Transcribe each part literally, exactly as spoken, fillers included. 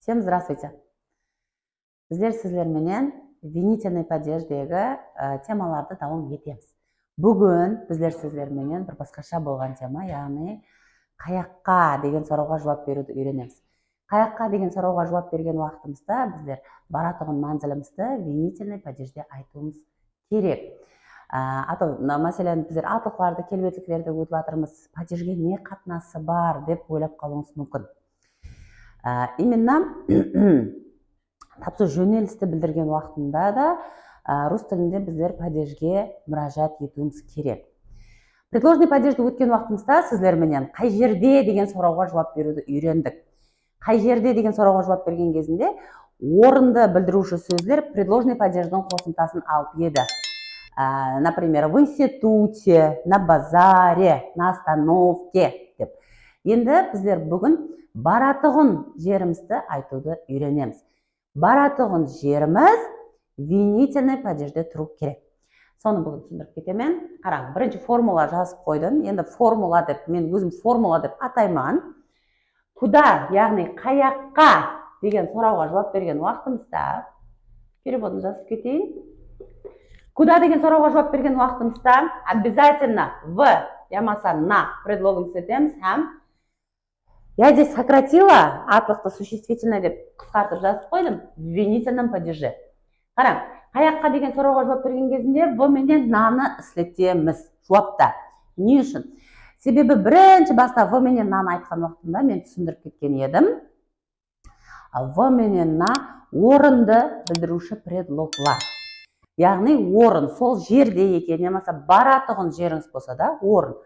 Всем здравствуйте. Bizler sizler menen винительный падеждеги, e, temalardı dawam etemiz. Búgin bizler sizler menen bir basqasha bolǵan tema, yaǵnıy qayaqqa degen sorawǵa juwap beriwdi úyrenemiz. Qayaqqa degen sorawǵa juwap bergen waqtımızda bizler baratuǵın mánzilimizdi винительный падежде aytıwımız kerek. Á, ataw, mına, máselen, bizler atlıqlardı, kelbetliklerdi ótip atırmız, падежге ne qatnası bar dep oylap qalıwıńız múmkin. Á, именно tap sol jónelisti bildirgen waqtında da, á, rus tilinde bizler падежге múrájat etiwimiz kerek. Предложный падежdi ótken waqtımızda sizler menen qay jerde degen sorawǵa juwap beriwdi úyrendik. Qay jerde degen sorawǵa juwap bergen gezinde orındı bildiriwshi sózler предложный падежdiń qosımtasın alıp edi. Á, например, в институте, на базаре, на остановке dep. Endi bizler búgin baratuǵın jerimizdi aytıwdı úyrenemiz. Baratuǵın jerimiz винительный падежде turıw kerek. Sonı búgin túsindirip ketemen. Qarań, birinshi formula jazıp qoydım. Endi formula dep, men ózim formula dep atayman. Куда, yaǵnıy qayaqqa degen sorawǵa juwap bergen waqtımızda, perevodın jazıp keteyin. Куда degen sorawǵa juwap bergen waqtımızda обязательно в yamasa на предлогın isletemiz hám я здесь сократила, atlıqtı существительное dep qısqartıp jazıp qoydım, в винительном падеже. Qarań, qayaqqa degen sorawǵa juwap bergen gezinde в menen на nı isletemiz juwapta. Ne ushın? Sebebi birinshi basta в menen на nı aytqan waqtımda men túsindirip ketken edim. V menen на orındı bildiriwshi predloglar. Yaǵnıy orın, sol jerde eken, yamasa baratuǵın jerińiz bolsa da orın.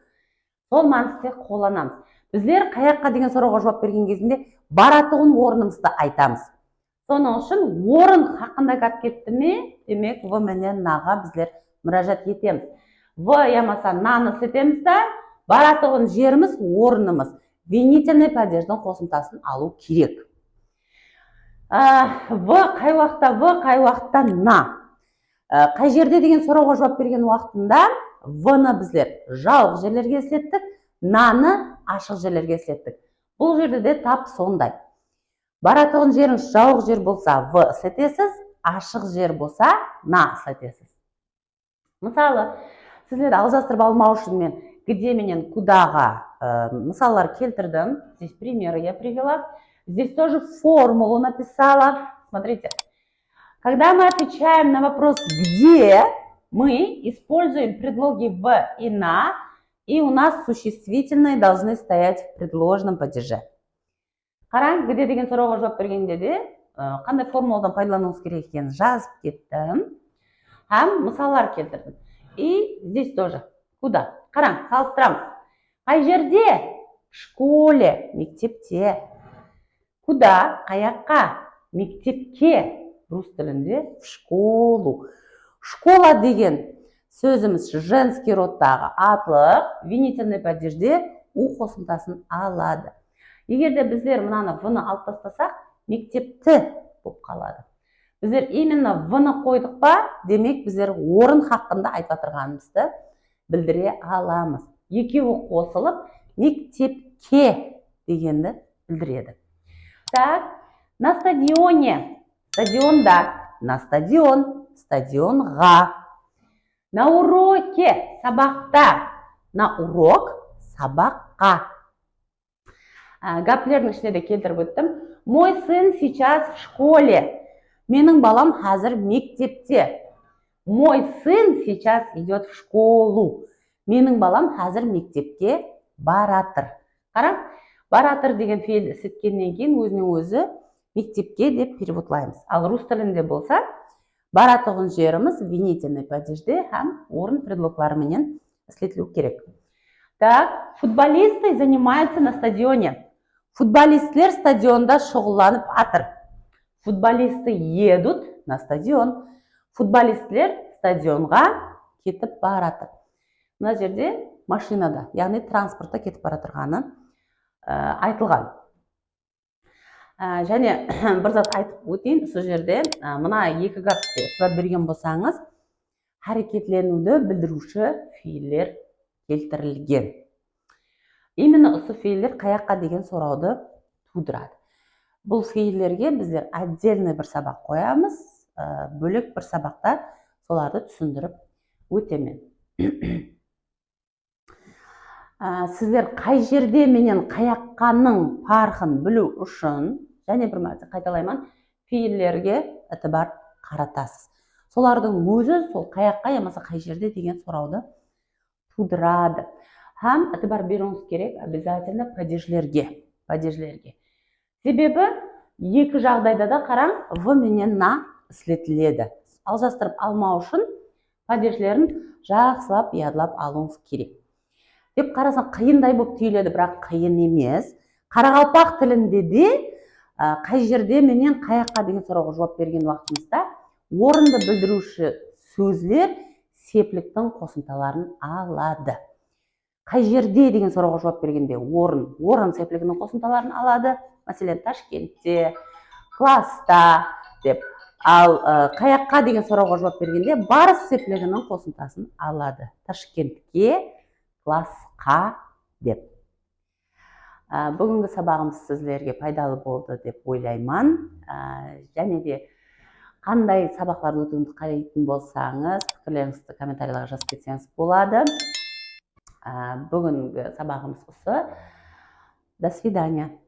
Sol mániste qollanamız. Bizler qayaqqa degen sorawǵa juwap bergen gezinde baratuǵın ornımızdı aytamız. Sonıń ushın orın haqqında gáp ketti me, demek, v menen на ǵa bizler múrájat etemiz. V yamasa на nı isletemiz da, baratuǵın jerimiz, ornımız винительный падежdiń qosımtasın alıw kerek. Á, v qay waqıtta v, qay waqıtta на. Á, qay jerde degen sorawǵa juwap bergen waqtında v nı bizler jawıq jerlerge islettik, на nı ashıq jerlerge islettik. Bul jerde de tap sonday. Baratuǵın jerińiz jawıq jer bolsa v isletesiz, ashıq jer bolsa на isletesiz. Mısalı, sizlerdi aljastırıp almaw ushın men где menen куда ǵa, ı, mısallar keltirdim. Здесь примеры я привела. Здесь тоже формулу написала. Смотрите. Когда мы отвечаем на вопрос где, мы используем предлоги в и на, и у нас существительные должны стоять в предложном падеже. Qarań, где degen sorawǵa juwap bergende de, ı, qanday formuladan paydalanıwıńız kerek ekenin jazıp kettim. Hám mısallar keltirdim. И здесь тоже. Куда? Qarań, salıstıramız. Qay jerde? В школе, mektepte. Куда? Qayaqqa? Mektepke. Rus tilinde в школу. Школа degen sózimiz женский rodtaǵı atlıq, винительный падежde u qosımtasın aladı. Eger de bizler mınanı v nı alıp taslasaq, mektepti bolıp qaladı. Bizler именно v nı qoydıq pa, demek, bizler orın haqqında aytıp atırǵanımızdı bildire alamız. Ekewi qosılıp, mektepke degendi bildiredi. Так, на стадионе, stadionda, на стадион, stadionǵa. На уроке, sabaqta, на урок, sabaqqa. Á, gáplerdiń ishine de keltirip óttim. Мой сын сейчас в школе. Meniń balam házir mektepte. Мой сын сейчас идёт в школу. Meniń balam házir mektepke baratır. Qarań, baratır degen feyildi isletkennen keyin ózinen ózi mektepke dep perevodlaymız. Al rus tilinde bolsa, baratuǵın jerimiz винительный падежde hám orın predlogları menen isletiliwi kerek. Так, футболисты занимаются на стадионе. Futbolistler stadionda shuǵıllanıp atır. Футболисты едут на стадион. Futbolistler stadionǵa ketip baratır. Mına jerde mashinada, yaǵnıy transportta ketip baratırǵanı, ı, aytılǵan. Á, jáne bir zat aytıp óteyin, usı jerde, á, mına eki gápke itibar bergen bolsańız, háreketleniwdi bildiriwshi feyiller keltirilgen. Именно usı feyiller qayaqqa degen sorawdı tuwdıradı. Bul feyillerge bizler отдельный bir sabaq qoyamız. Á, bólek bir sabaqta solardı túsindirip ótemen. Á, sizler qay jerde menen qayaqqanıń parqın biliw ushın, jáne bir márte qaytalayman, feyillerge itibar qaratasız. Solardıń ózi sol qayaqqa yamasa qay jerde degen sorawdı tuwdıradı. Hám itibar beriwińiz kerek обязательно padejlerge, padejlerge. Sebebi eki jaǵdayda da qarań, v menen na isletiledi. Aljastırıp almaw ushın padejlerin jaqsılap yadlap alıwıńız kerek. Dep qarasań, qıyınday bolıp túyiledi, biraq qıyın emes. Qaraqalpaq tilinde de, á, qay jerde menen qayaqqa degen sorawǵa juwap bergen waqtımızda orındı bildiriwshi sózler sepliktiń qosımtaların aladı. Qay jerde degen sorawǵa juwap bergende orın, orın sepliginiń qosımtaların aladı. Máselen, Tashkentte, klassta dep. Al, ı, qayaqqa degen sorawǵa juwap bergende barıs sepliginiń qosımtasın aladı. Tashkentke, klassqa dep. Á, búgingi sabaǵımız sizlerge paydalı boldı dep oylayman. Á, jáne de qanday sabaqlardı ótiwimdi qáleytin bolsańız, pikirlerińizdi kommentariyalarǵa jazıp ketseńiz boladı. Á, búgingi sabaǵımız usı. До свидания.